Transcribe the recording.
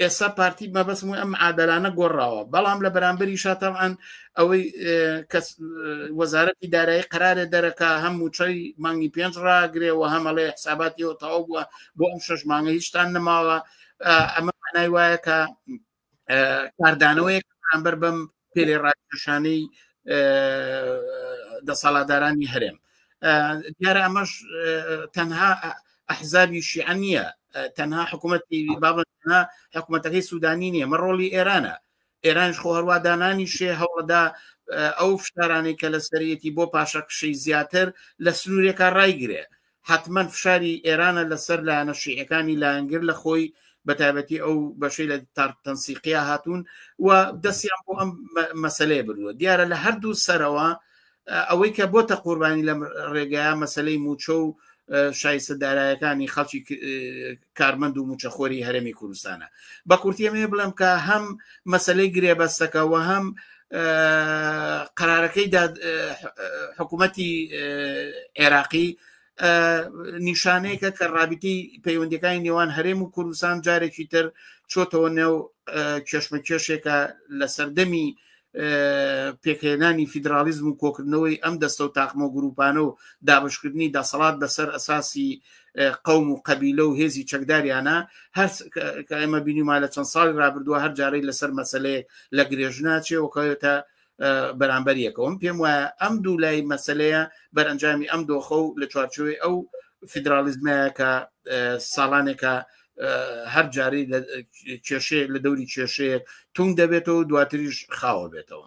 ئێستا پارتی مەبەسم ئەم عادلانە گۆڕاوە، بەڵام لە بەرامبەری شاتەوان ئەوەی کەس وەزارەتی دارایی قرارێ دەرەکە هەم موچەی مانگی پێنج ڕاگرێ و هەمەڵێ حساباتیەوە تەواو بووە بۆ ئەم شەش مانگە هیچتان نەماوە. ئەمە مانای وایە کە کاردانەوەیەک بەرامبەر بەم پێلێ ڕاکێشانەی دەسەڵاتدارانی هەرێم. دیارە ئەمەش تەنها ئەحزابی شیعە نییە، تەنها حکوومەتی بابەت حکوومەتەکەی سوودانی نییە، مە ڕۆڵی ئێرانە. ئێرانش خۆ هەروە دانانی شێ هەوڵەدا ئەو فشارانەی کە لەسەرەتی بۆ پاشەکشەی زیاتر لە سنوورێکا ڕایگرێ. حتمما فشاری ئێرانە لەسەر لایەنە شیعەکانی لایەنگر لە خۆی، بە تایبەتی ئەو بەشەی لە تەنسیقیا هاتوون و دەستیان بۆ ئەم مەسلەیە بردووە. دیارە لە هەردوو سەرەوە ئەوەی کە بۆتە قوربانی لەم ڕێگەیە مەسلەی موچە و شایستە دارایەکانی خەڵکی کارمەند و موچەخۆری هەرێمی کوردستانە. بە کورتی ئەمەوێ بڵێم کە هەم مەسلەی گرێبەستەکە و هەم قەرارەکەی حکوومەتی عێراقی نیشانەیەکە کە ڕابیتی پەیوەندەکانی نێوان هەرێم و کوردستان جارێکی تر چۆتەوە نێو کێشمەکێشێکە لە سەردەمی پێکهێنانی فیدراڵیزم و کۆکردنەوەی ئەم دەستە و تاقمە و گروپانە و دابشکردنی دەسەڵات بەسەر ئەساسی قەوم و قەبیلە و هێزی چەکداریانە. هەر کە ئێمە بینیمان لە چەند ساڵی رابردووە هەر جارەی لەسەر مەسلەیەک لە گرێژ ناچێ و کەوێتە بەرامبەر یەکەوەم. پێم وایە ئەم دوو لای مەسلەیە بەرەنجامی ئەم دۆخە و لە چوارچێوەی ئەو فیدراڵیزمەیە کە ساڵانێکە هەر جارەی کێشەیە لە دەوری کێشەیەک تونگ دەبێتەوە، دواتریش خاوە بێتەوە.